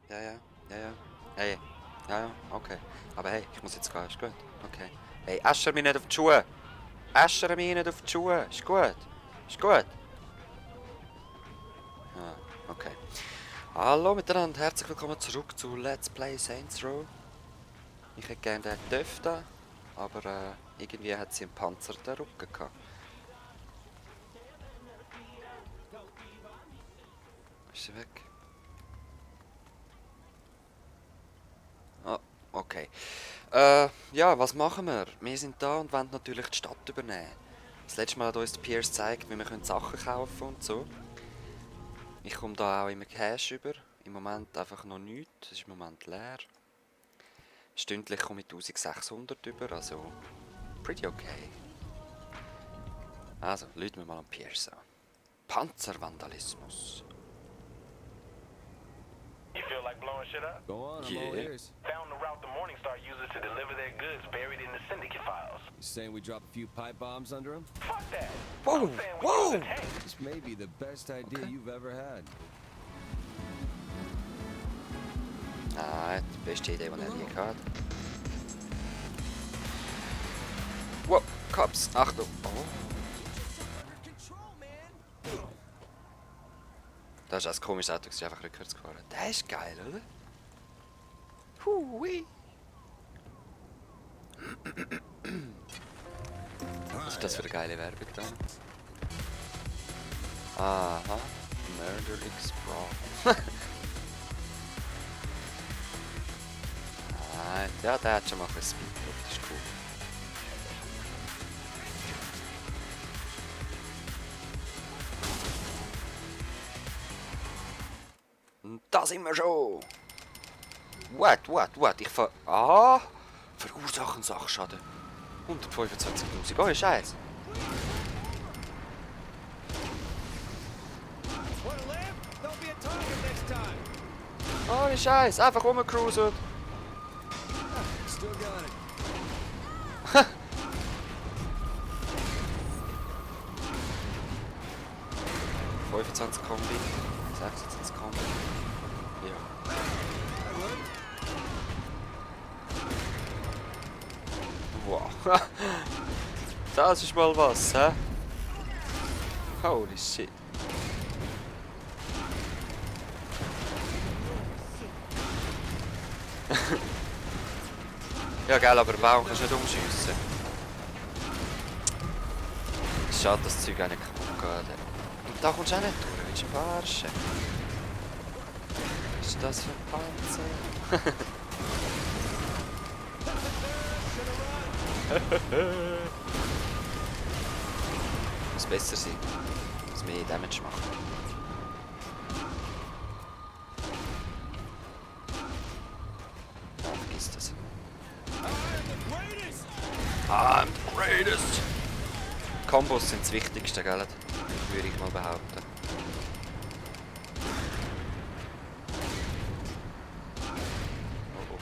Ja, ja, ja, ja. Hey, ja, ja, okay. Aber hey, ich muss jetzt gehen, ist gut. Okay. Hey, äscher mich nicht auf die Schuhe! Äscher mich nicht auf die Schuhe! Ist gut! Ist gut! Ah, okay. Hallo miteinander, herzlich willkommen zurück zu Let's Play Saints Row. Ich hätte gerne den Töff da, aber irgendwie hat sie einen Panzer den Rücken gehabt. Ist sie weg? Ah, okay. Ja, was machen wir? Wir sind da und wollen natürlich die Stadt übernehmen. Das letzte Mal hat uns Piers gezeigt, wie wir Sachen kaufen und so. Ich komme da auch immer Cash über. Im Moment einfach noch nichts. Es ist im Moment leer. Stündlich komme ich 1600 über, also pretty okay. Also, läuten wir mal an Piers an. Panzervandalismus. You feel like blowing shit up? Go on, I'm all Yeah. ears. Found the route the Morningstar uses to deliver their goods buried in the syndicate files. You saying we drop a few pipe bombs under them? Fuck that. Whoa, I'm saying we whoa. use a tank. This may be the best idea you've ever had. Ah, die beste Idee, die er je gehabt hat. Wow, Cops, Achtung. Oh. Das ist ein komisches Auto, das ist einfach rückwärts gefahren. Das ist geil, oder? Hui. Was ist das für eine geile Werbung da? Aha. Murder Express. Ah, ja, der hat schon mal ein Speed drauf, das ist cool. Und da sind wir schon! What? Ich ver... Ah! Verursachen Sachschaden. 125.000. Oh, Scheiß! Oh, Scheiß! Einfach rumcruisen! Still got it. 25 Kombi. 26 Kombi. Ja. Wow. Das ist mal was, hä? Holy shit. Ja, geil, aber warum kannst du nicht umschiessen? Schade, dass das Zeug auch nicht kaputt geht. Und da kommst du auch nicht durch, willst du verarschen? Was ist das für ein Panzer? Muss besser sein. Muss mehr Damage machen. Ja, vergiss das. I'm the greatest! Kombos sind das Wichtigste, gell? Würde ich mal behaupten. Oh, oh.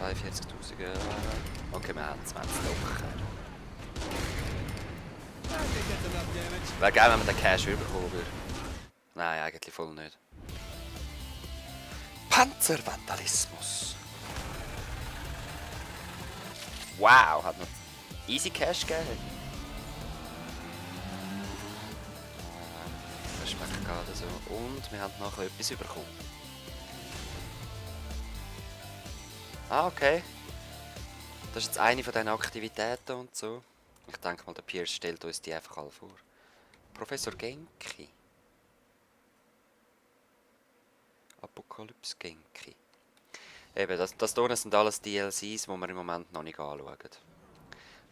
42.000. Okay, wir haben 20 locker. Wäre geil, wenn man den Cash überkommen würde. Nein, eigentlich voll nicht. Panzervandalismus. Wow, hat noch easy Cash gegeben. Das schmeckt gerade so. Und wir haben nachher etwas bekommen. Ah, okay. Das ist jetzt eine von diesen Aktivitäten und so. Ich denke mal, der Piers stellt uns die einfach alle vor. Professor Genki. Apokalypse Genki. Eben, das hier sind alles DLCs, die wir im Moment noch nicht anschauen.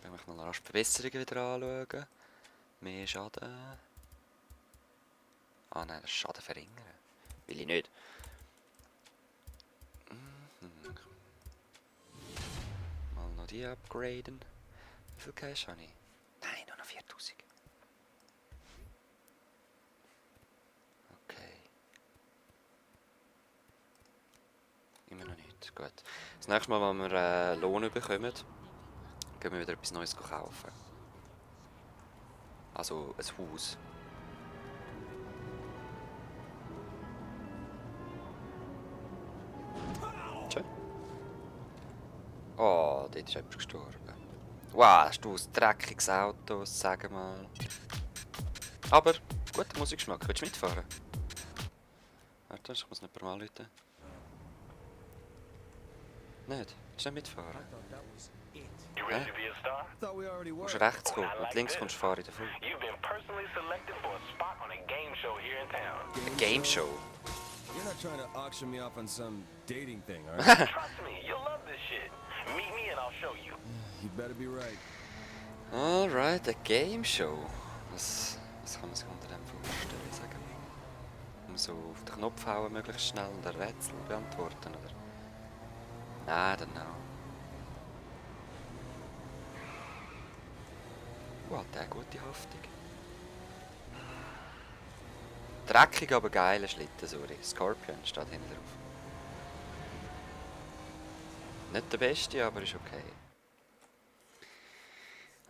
Wenn wir mal rasch die Verbesserungen wieder anschauen. Mehr Schaden. Ah nein, das ist Schaden verringern. Will ich nicht. Mal noch die upgraden. Wie viel Cash habe ich? Nein, nur noch 4000. Okay. Immer noch nicht. Gut. Das nächste Mal, wenn wir Lohn bekommen, gehen wir wieder etwas Neues kaufen. Also ein Haus. Oh, dort ist jemand gestorben. Wow, hast du ein dreckiges Auto, sag mal. Aber, guter Musikgeschmack. Willst du mitfahren? Warte, ich muss nicht mal anrufen. Nicht? Willst du nicht mitfahren? You ready to be a star? Thought we already Du were. musst rechts kommen und links kommst du fahren davon. You've been personally selected for a spot on a game show here in town. Eine Game Show. You're not trying to auction me off on some dating thing, are you? Trust me, you'll love this shit. Meet me and I'll show you. You better be right. Alright, eine Game Show. Was kann man sich unter dem vorstellen, sagen wir? So auf den Knopf hauen, möglichst schnell und ein Rätsel beantworten, oder? I don't know. Hat der eine gute Haftung. Dreckig, aber geiler Schlitten, sorry. Scorpion steht hinten drauf. Nicht der beste, aber ist okay.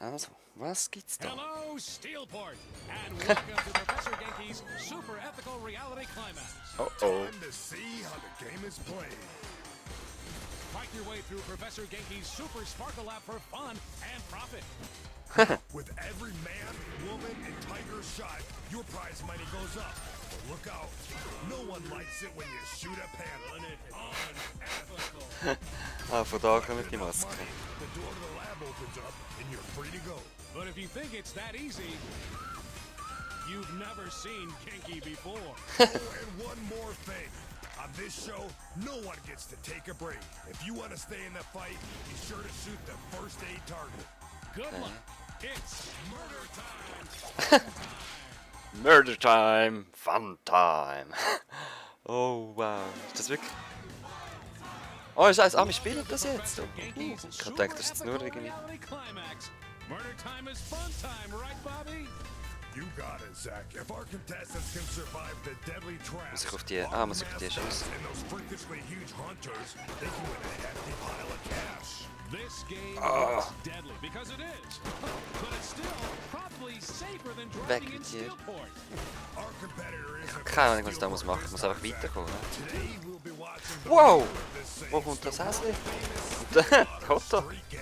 Also, was gibt's da? Hello, Steelport, and welcome to Professor Genki's Super Ethical Reality Climax. Oh. Time to see how the game is played. Fight your way through Professor Genki's Super Sparkle Lab for fun and profit. With every man, woman, and tiger shot, your prize money goes up. But look out. No one likes it when you shoot a panda. Unethical. Von da kommen die Masken. The door to the lab opens up and you're free to go. But if you think it's that easy, you've never seen Genki before. Oh, and one more thing. On this show, no one gets to take a break. If you want to stay in the fight, be sure to shoot the first aid target. Good luck. It's murder time. Murder Time, Fun Time. Oh wow, ist das wirklich... Oh, Scheiße, wir spielen das jetzt. Genki's Ich hab gedacht, das ist jetzt nur Super irgendwie... Reality Climax. Murder time is fun time, right, Bobby? You got it, Zach. If our contestants can survive the deadly traps, Muss ich auf die... Ah, muss ich auf die schießen. and those freakishly huge hunters, they can win a hefty pile of cash. This game is deadly because it is, but it's still probably safer than driving in mit dir. Steelport. Our competitor isn't Keine Ahnung, was ich da muss machen. Ich muss einfach weiterkommen. Today we'll be watching the Wow! winner of this Wo same kommt das super Häschen? Kotto. street gang.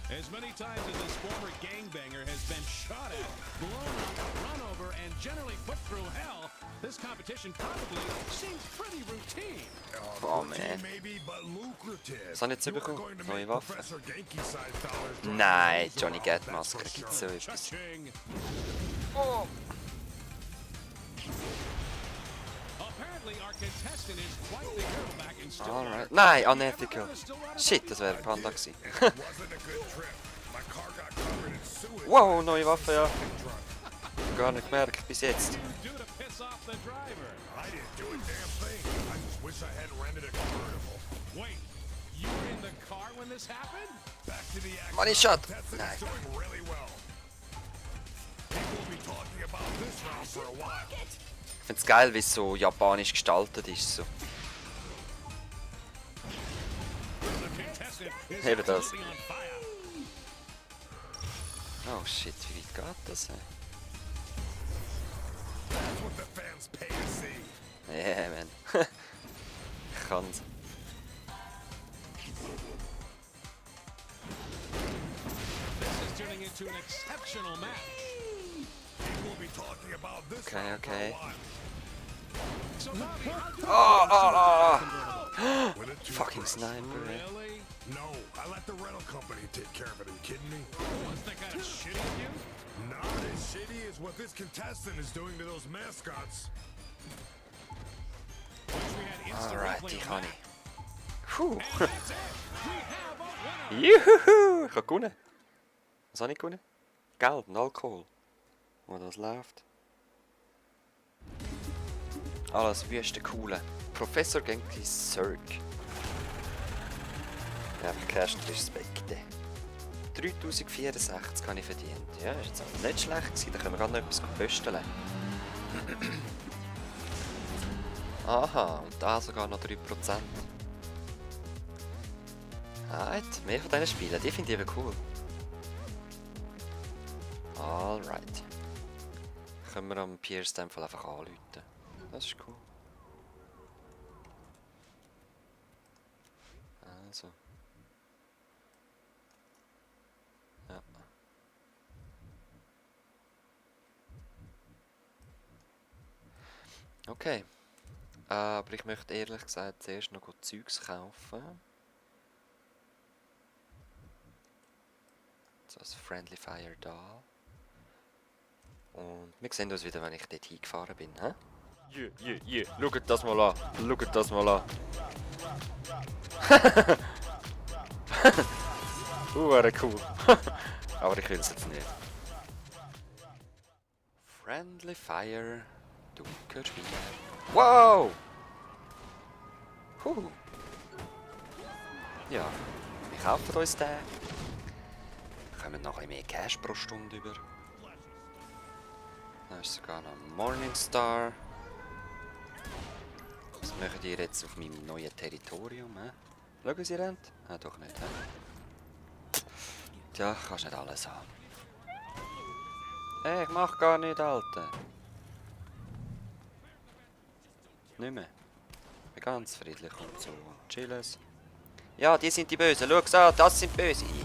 As many times as this former gangbanger has been shot at, blown up, run over, and generally put through hell, this competition probably seems pretty routine. Oh Routine man. maybe, but lucrative. Was habe ich jetzt You are bekommen? going to Neue make Waffe? Professor Genki-sized dollars driving Nein, those Johnny around, Gat that's Maske. for Gibt's sure. so etwas? Cha-ching. Apparently our contestant is quite the hero back in Stillwater. Alright. Nein, unethical. Shit, das wäre ein Panda gewesen. It wasn't a good trip. My car got covered in sewage. Wow, neue Waffe, ja. Drunk. Gar nicht gemerkt bis jetzt. Do to piss off the driver. I didn't do a damn thing. I just wish I had rented a convertible. Wait, you were in the car when this happened? Back to the action. Money shot. Contestant Nein. is doing really well. People will be talking about this round for a while. Ich find's geil, wie es so japanisch gestaltet ist. So. The contestant is Eben das. absolutely on fire. Oh shit, wie weit geht das? That's what the fans pay to see. Yeah, man. Ich kann's. This is turning into an exceptional match. People will be talking about this Okay, round okay. for a while. So Bobby, how good Oh. With a two Fucking crush. sniper, man. really? No, I let the rental company take care of it. Are you kidding me? Wasn't that kind of shitty of you? Not as shitty as what this contestant is doing to those mascots. Wish we had instant Alright, replay die of kann that. ich. Puh. And that's it. We have a winner. Juhu! Ich habe gewonnen. Was habe ich gewonnen? Geld und Alkohol. Wo das läuft. Alles wüste coole. Professor Genki Cirque. Ja, Cash und Respekte. 3064 habe ich verdient. Ja, ist jetzt auch nicht schlecht gewesen. Da können wir gerade noch etwas pösteln. Aha, und da sogar noch 3%. Alright, mehr von diesen Spielen, die finde ich eben cool. Alright. Können wir am Piers in dem Fall einfach anrufen. Das ist cool. Also. Okay. Aber ich möchte ehrlich gesagt zuerst noch Zeugs kaufen. So ein Friendly Fire da. Und wir sehen uns wieder, wenn ich dort hingefahren bin. Hä? Yeah. Schaut das mal an. Schaut das mal an. Cool. Aber ich will es jetzt nicht. Friendly Fire. Du gehörst mir. Wow! Ja, wir kaufen uns den. Wir kommen noch ein bisschen mehr Cash pro Stunde über. Da ist sogar noch ein Morningstar. Was machen die jetzt auf meinem neuen Territorium? Schauen Sie rennt? Ah, doch nicht. Tja, kannst nicht alles haben. Hey, ich mach gar nicht, Alter. Nicht mehr. Ich bin ganz friedlich und so. Chilles. Ja, die sind die Bösen. Schau's an, das sind Böse. Yeah.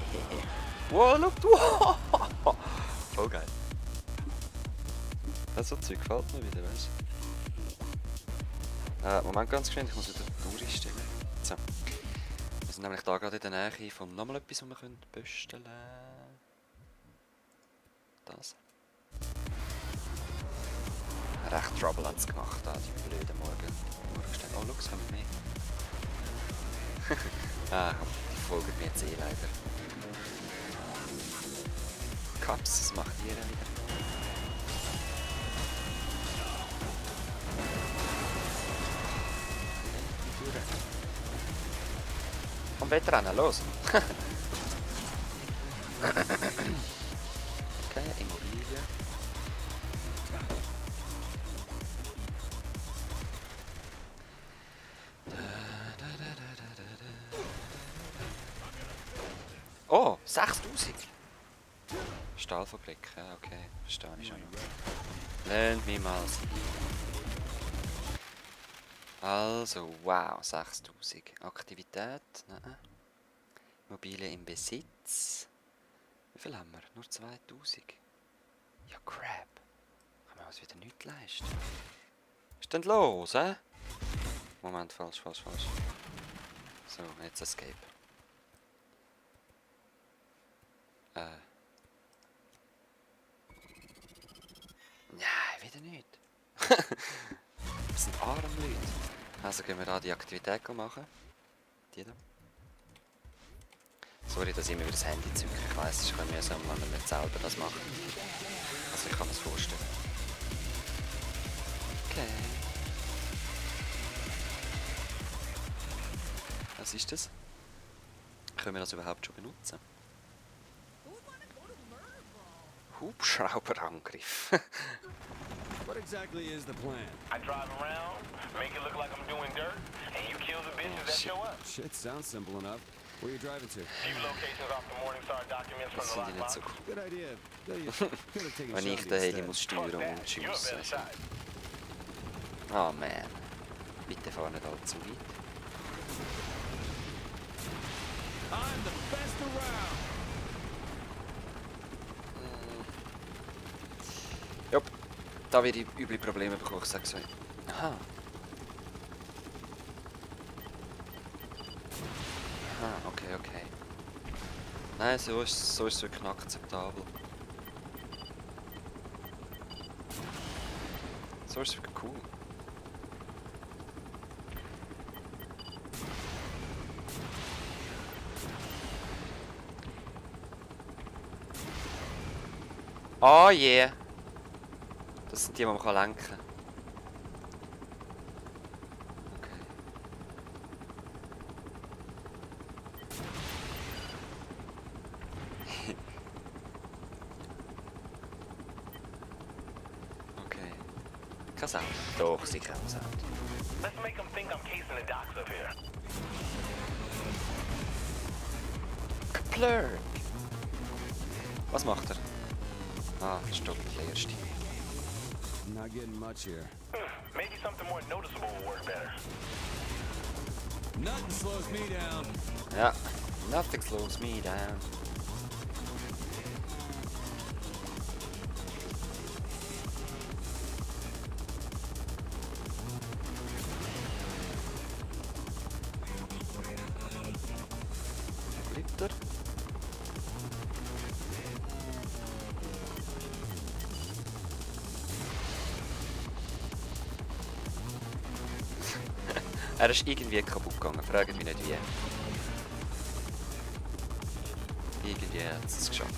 Wow, schau. Wow. Voll geil. Das so Zeug gefällt mir wieder, weißt du? Moment, ganz geschwind, ich muss wieder die Uhr einstellen. So. Wir sind nämlich da gerade in der Nähe von nochmal etwas, was wir basteln können. Das. Recht Trouble hat es gemacht, die blöden Morgensterne. Oh, schau, es kommen mehr. Die folgen mir jetzt leider. Cups, das macht ihr wieder. Komm, Wettrennen, los! Okay, Immobilie. Oh, 6000! Stahlfabrik, ja, okay, verstehe ich schon. Lernt mich mal sein. Also, wow, 6000. Aktivität, nein. Immobilie im Besitz. Wie viel haben wir? Nur 2000. Ja, crap. Können wir uns wieder nichts leisten. Was ist denn los, hä? Moment, falsch. So, jetzt Escape. Nein, wieder nicht. Das sind arme Leute. Also gehen wir da die Aktivität machen. Die da. Sorry, dass ich mir das Handy zücke. Ich weiss, es ist ein bisschen mühsam, wenn wir nicht selber das machen. Also ich kann mir das vorstellen. Okay. Was ist das? Können wir das überhaupt schon benutzen? Hubschrauberangriff. What exactly is the plan? I drive around, make it look like I'm doing dirt, and you kill the bitches that show up. Shit sounds simple enough. Where you driving to? Few locations off the Morningstar documents from Das the finde ich nicht so lockbox. cool. Good idea. Though you could have taken a Wenn shot ich den Heli instead. muss Fuck steuern that, und you're a schiessen. better shot. Oh man. Bitte fahr nicht allzu weit. I'm the best around. Jupp. Da werde ich üble Probleme bekommen, ich sage so. Aha. Aha, okay. Nein, so ist es wirklich akzeptabel. So ist es wirklich cool. Oh yeah! Das sind die, die man lenken kann. Okay. Okay. Kein Sound. Doch, sicher ein Sound. Let's make them think I'm casing the docks up here. Plurk! Was macht er? Ah, stopp, der erste. Not getting much here. Maybe something more noticeable will work better. Nothing slows me down. Ja, nothing slows me down. oder? Er ist irgendwie kaputt gegangen, fragt mich nicht wie. Irgendwie hat es geschafft.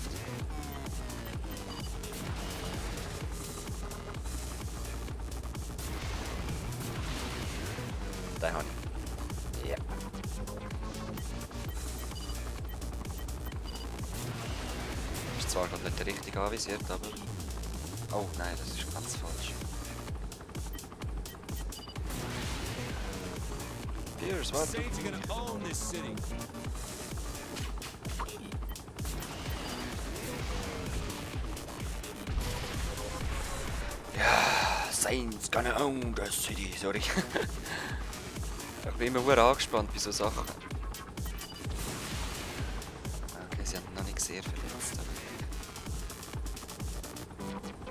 Den habe ich. Ja. Ist zwar gerade nicht richtig anvisiert, aber... Oh nein, das ist ganz falsch. Pierce, warte. Saints are gonna own this city. Ja, Saints gonna own the city, sorry. Ich bin immer sehr angespannt bei so Sachen. Okay, sie haben noch nicht sehr verletzt.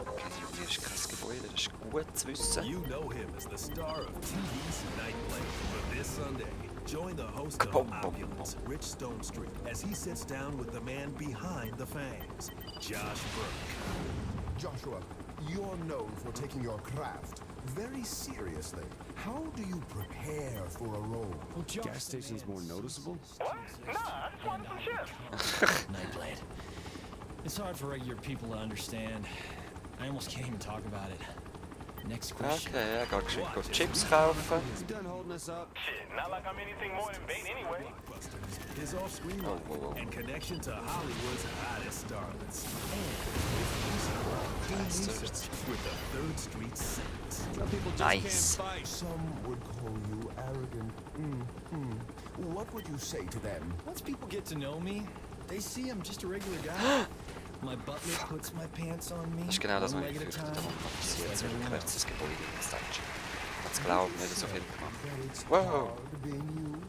Okay, hier ist kein Gebäude, das ist gut zu wissen. You know him as the star of TV's Nightblade. But this Sunday, join the host of Kaboom, boom, Opulence, Rich Stonestreet, as he sits down with the man behind the fangs, Josh Burke. Joshua, you're known for taking your craft very seriously. How do you prepare for a role? Gas station's more noticeable? What? Nah, I just wanted some chips. Nightblade. It's hard for regular people to understand. I almost can't even talk about it. Next question. Okay, er geht geschwind gut Chips kaufen. You done holding us up? Shit, not like I'm anything more than bait anyway. His off-screen Oh, life whoa, whoa. and connection to Hollywood's hottest starlets. Bastards. With the 3rd Street Saints. Some people just Nice. can't fight. Some would call you arrogant. What would you say to them? Once people get to know me, they see I'm just a regular guy. My butler puts my pants on me. Das ist genau das, was one ich leg at a gefürchtet time, habe, was just passiert. like So ein everyone kurzes else. Gebäude in das Deutsche. Hat's glaubt, nicht so viel gemacht. That it's Wow. hard being you.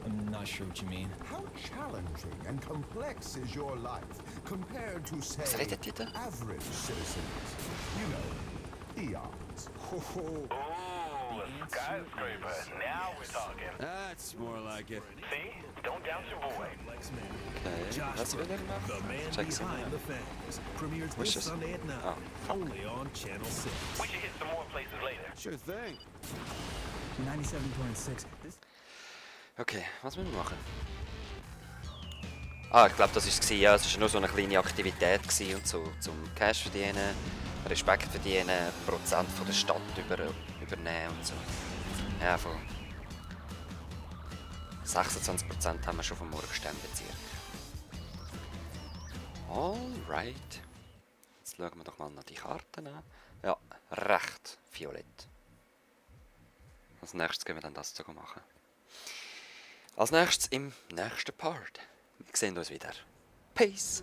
I'm not sure what you mean. How challenging and complex is your life compared to, Was say, redet ihr da? average citizens? You know, eons. Ooh, a skyscraper. Now we're talking. That's more like it. See? Don't doubt your boy. Okay, was will er The machen? man Check's in. behind the fangs. Premieres What's this this? Sunday at 9. Oh, fuck. Only on Channel 6. We should hit some more places later. Sure thing. 97.6. This Okay, was müssen wir machen? Ah, ich glaube, das war es. Ja, es war nur so eine kleine Aktivität gewesen und so, zum Cash verdienen, Respekt verdienen, Prozent von der Stadt übernehmen und so. Ja, von 26% haben wir schon vom Morgensternbezirk. Alright. Jetzt schauen wir doch mal noch die Karten an. Ja, recht violett. Als nächstes gehen wir dann das machen. Als nächstes im nächsten Part. Wir sehen uns wieder. Peace!